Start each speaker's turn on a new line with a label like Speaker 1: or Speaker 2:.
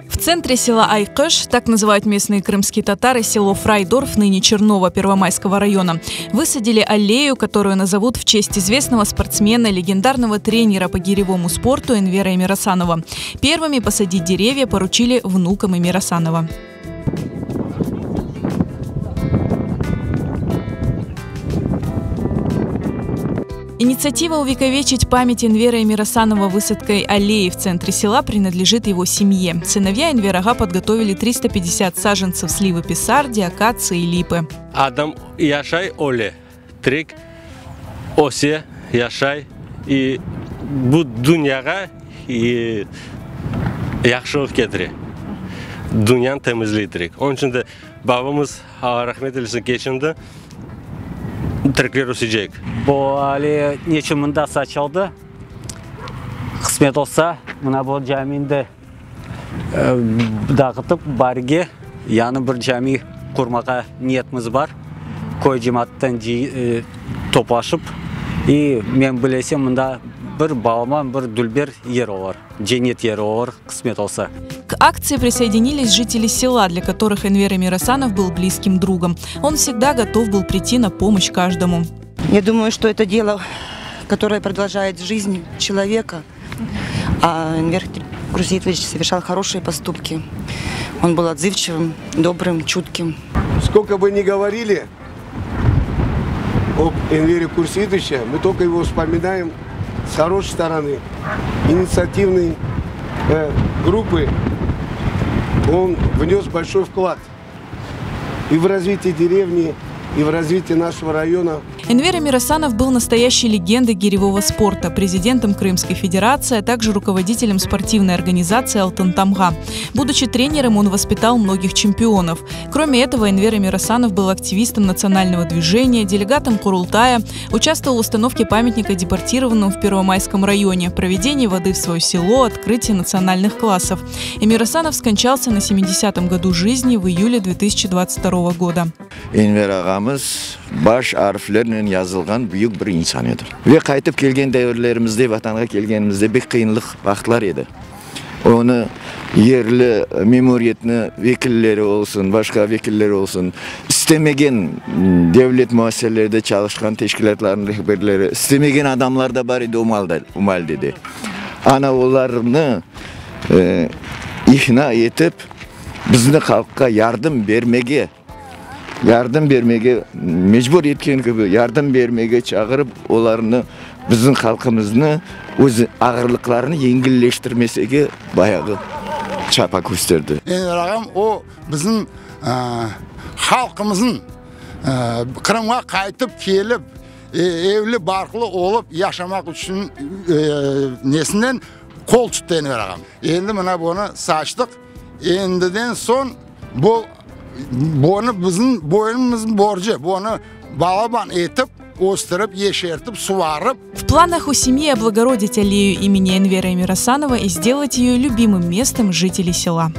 Speaker 1: В центре села Айкыш, так называют местные крымские татары село Фрайдорф, ныне Черново Первомайского района, высадили аллею, которую назовут в честь известного спортсмена, легендарного тренера по гиревому спорту Энвера Эмирасанова. Первыми посадить деревья поручили внукам Эмирасанова. Инициатива увековечить память Энвера Эмирасанова высадкой аллеи в центре села принадлежит его семье. Сыновья Энвер-ага подготовили 350 саженцев сливы писарди, акации и липы.
Speaker 2: Adam yaşay öle, terek öse, yaşay i bu dünyağa i yahşılıq ketire. Dünyanı temizley terek. Onıñ içün de babamız, Alla rahmet eylesin, keçindi, terekler ösecek.
Speaker 3: Bu ali neçün mında saçıldı? Qısmet olsa, mına bu camini de dağıtıp, barge yañı bir cami qurmağa niyetimiz bar. Köy cemaattan toplaşıp, i men bilesem, mında bir balaban, bir dülber yer olur, cennet yeri olur, qısmet olsa.
Speaker 1: К акции присоединились жители села, для которых Энвер Эмирасанов был близким другом. Он всегда готов был прийти на помощь каждому.
Speaker 4: Я думаю, что это дело, которое продолжает жизнь человека. А Энвер Курсеитович совершал хорошие поступки. Он был отзывчивым, добрым, чутким.
Speaker 5: Сколько бы ни говорили об Энвере Курсеитовиче, мы только его вспоминаем с хорошей стороны. Инициативной э, группы он внес большой вклад и в развитие деревни, и в развитие нашего района.
Speaker 1: Энвер Эмирасанов был настоящей легендой гиревого спорта, президентом Крымской Федерации, а также руководителем спортивной организации «Алтын Тамга». Будучи тренером, он воспитал многих чемпионов. Кроме этого, Энвер Эмирасанов был активистом национального движения, делегатом Курултая, участвовал в установке памятника депортированным в Первомайском районе, проведении воды в свое село, открытии национальных классов. Эмирасанов скончался на 70-м году жизни в июле 2022 года.
Speaker 6: Enver ağamız baş arflernen yazılğan büyük bir insan edi. Ve qaytıp kelgen devirlerimizde, Vatanğa kelgenimizde bek qıyınlıq vaqıtlar edi. Onı yerli memuriyetni vekilleri olsun, başqa vekiller olsun, istemegen devlet müessiselerde çalışqan teşkilâtlarnıñ rehberleri, istemegen adamlar da bar edi o maldede. Ana olarnı iqna etip, bizni halqqa yardım bermege, yardım bermege mecbur etken kibi, yardım bermege çağırıp, olarnı, bizim halqımıznı öz ağırlıqlarını yengilleştirmesege bayağı çaba kösterdi.
Speaker 7: Enver ağam o bizim halqımıznıñ Qırımğa qaytıp kelip, evli-barqlı olıp yaşamaq içün nesinden qol tuttı Enver ağam. Endi mına bunı saçtıq. Endiden soñ bu bunı bizim boynumıznıñ borcu, bunı balaban etip, östürip, yeşertip, suvarıp.
Speaker 1: В планах у семьи облагородить аллею имени Энвера Эмирасанова и сделать ее любимым местом жителей села.